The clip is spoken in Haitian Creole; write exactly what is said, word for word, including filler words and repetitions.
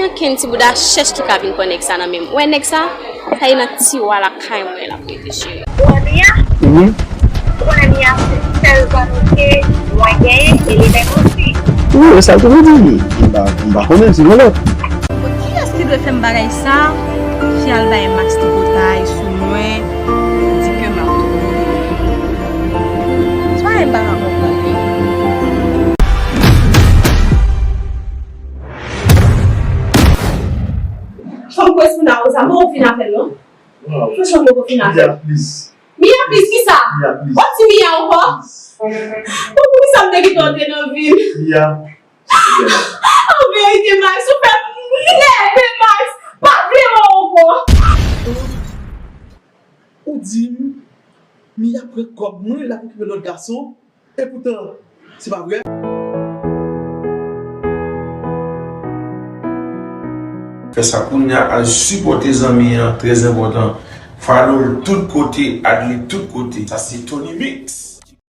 Kenn ti bouda chèch ki ka vin pran nèg sa nan men m. Ou wè nèg sa? Sa e nan tiwa lakay mwen l ap rete, cheri. Ou wè Mia? Mhm. Ou konnen Mia se sèl zanmi ke mwen genyen e li menm osi. Wi, e sa l te vle di. M pa, m pa konnen si gen lòt. Bon, kiyès ki dwe fè m bagay sa? Fi al bay Max tripotay sou mwen, di ke m ap twonpe. Se pa yon bagay m pa konprann. Fanm kwès moun a konsa, mwen ou fin avè l non. Franchman, mwen ou fin avè l. Mia plis. Mia plis, kisa? Mia plis. Ou di Mia ankò? Plis. Bon, poukisa m te kite w antre nan vi m? Mia. An verite, Max, ou fè m nève, Max. Pa vle wè w ankò. Ou di m, Mia pran kòb mwen, l ap okipe lòt gason. Epoutan, se pa vre. Fè sa kounye a, al sipòte zanmi an, trè enpòtan. Follow l tout kote, add li tout kote. Sa se Tony Mix.